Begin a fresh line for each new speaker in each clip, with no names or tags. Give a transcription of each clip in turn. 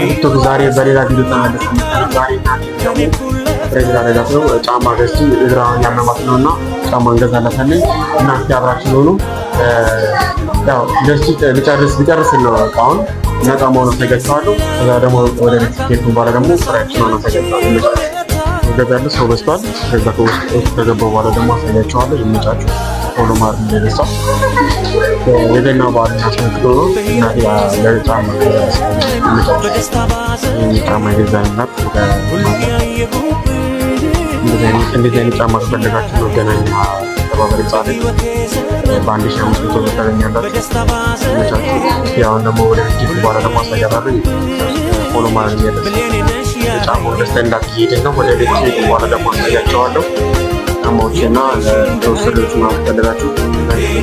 ቲክቶክ ዛሬ በሌላ ቪዲዮ ተመልሰን መጥተናል። ዛሬ እናቴ ደግሞ surprise ላደርጋት ነው። ጫማ ገዝቼ እግሯ ያመማት ነው እና ጫማ እንገዛላታለን እና እስኪ አብራችን ሆኑ። ያው ገዝቼ ልጨርስ ነው በቃ አሁን እና ጫማውን አሳያችኋለሁ። ከዛ ደግሞ ወደ ቤት ከሄድኩ በኋላ ደግሞ ስራችን ሆነ አሳያችኋለሁ። ገዛለሁ፣ ሰው በዝቷል። ከዛ ከውስጥ ከገባሁ በኋላ ደግሞ አሳያችኋለሁ። ይመቻችሁ። Follow ማድረግ እንዳይረሳ። የገና በዓልን አስመልክቶ ነው እናቴ ለጫማ ጫማ የገዛንላት። እንደዚህ አይነት ጫማ ከፈለጋችሁ መገናኛ ተባበሪ ጻፍ በ1500 ብር ታገኛላችሁ። ይመቻችሁ። እስኪ አሁን ደግሞ ወደ ቤት ከሄድኩ በኋላ ደግሞ አሳያታለሁ። Follow ማድረግ እንዳይረሳ። ጫማውን ገዝተን እየሄድን ነው። ወደ ቤት ከሄድኩ በኋላ ደግሞ አሳያቸዋለሁ። ጫማዎች እና ለተወሰዶች ምናምን ከፈለጋችሁ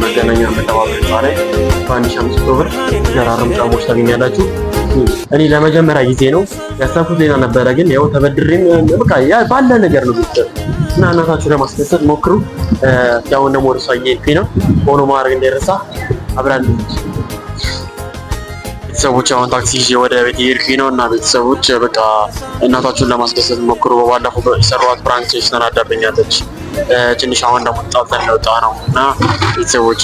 መገናኛ መተባበር ህንፃ ላይ በ1500 ብር ገራርም ጫማዎች ታገኛላችሁ። እኔ ለመጀመሪያ ጊዜ ነው፣ ያሰብኩት ሌላ ነበረ፣ ግን ያው ተበድሬም በቃ ያ ባለ ነገር ነው ቤተሰብ እና እናታችሁ ለማስደሰት ሞክሩ። ያውን ደግሞ ወደ እሷ እየሄድኩኝ ነው። Follow ማድረግ እንዳይረሳ። አብረን እንሂድ። ቤተሰቦች፣ አሁን ታክሲ ይዤ ወደ ቤት እየሄድኩኝ ነው እና ቤተሰቦች፣ በቃ እናታችሁን ለማስደሰት ሞክሩ። በባለፈው የሰሯት prank ተናዳብኛለች ትንሽ። አሁን ደግሞ ተጣልተን ለወጣ ነው እና ቤተሰቦች፣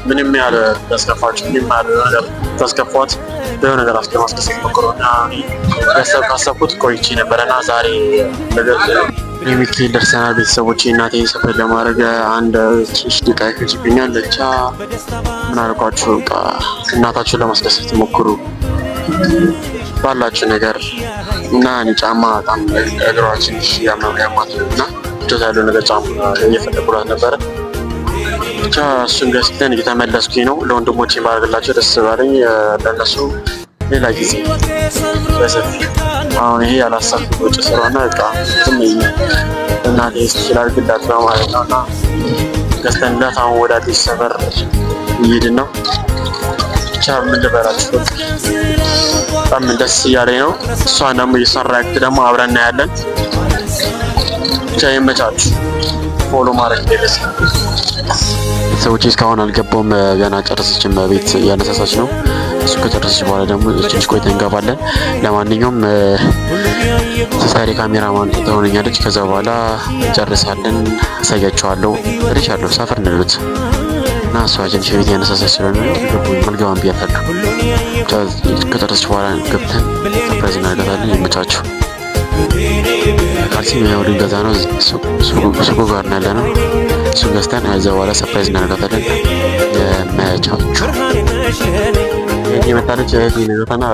ምንም ያህል ታስከፋችሁ፣ ምንም ያህል ነገር ታስከፏት፣ በሆነ ነገር ለማስደሰት ሞክሩ እና ያሰብ ካሰብኩት ቆይቼ ነበረ እና ዛሬ ነገር የሚካኤል ደርሰናል። ቤተሰቦች፣ እናቴ ሰፈር ለማድረግ አንድ ትንሽ ደቂቃ ይፈጅብኛል። ብቻ ምን አልኳችሁ፣ በቃ እናታችሁን ለማስደሰት ሞክሩ ባላችሁ ነገር እና እኔ ጫማ በጣም እግሯ ትንሽ ያማት ነው እና ምቾት ያለው ነገር ጫማ እየፈለጉላት ነበረ። ብቻ እሱን ገዝተን እየተመለስኩኝ ነው። ለወንድሞቼ ባደርግላቸው ደስ ባለኝ፣ ለእነሱ ሌላ ጊዜ በሰፊ። አሁን ይሄ ያላሰብኩት ወጪ ስለሆነ በቃ ዝም ብዬ እናቴ ስላድርግላት በማለት ነው እና ገዝተንላት አሁን ወደ አዲስ ሰፈር እየሄድን ነው። ብቻ ምን ልበላችሁ፣ በቃ በጣም ደስ እያለኝ ነው። እሷን ደግሞ የእሷን react ደግሞ አብረን እናያለን። ብቻ ይመቻችሁ። Follow ማድረግ እንዳይረሳ። ቤተሰቦቼ፣ እስካሁን አልገባውም። ገና ጨረሰችም፣ ቤት እያነሳሳች ነው። እሱ ከጨረሰች በኋላ ደግሞ ትንሽ ቆይተን እንገባለን። ለማንኛውም ሲስተሬ ካሜራማን ትሆነኛለች። ከዛ በኋላ እንጨርሳለን፣ አሳያቸዋለሁ። እልሻለሁ ሰፈር እንሉት እና እሷ ትንሽ ቤት ያነሳሳች ስለሆነ አልገባም ብያታለሁ። ከጨረሰች በኋላ ገብተን surprise እናደርጋታለን። ይመቻችሁ። ካልሲም ያው ልንገዛ ነው። ሱቁ ጋር ነው ያለ ነው። እሱን ገዝተን ከዛ በኋላ surprise እናደርጋታለን። የመቻችሁ። የመታለች እህቴ ናትና።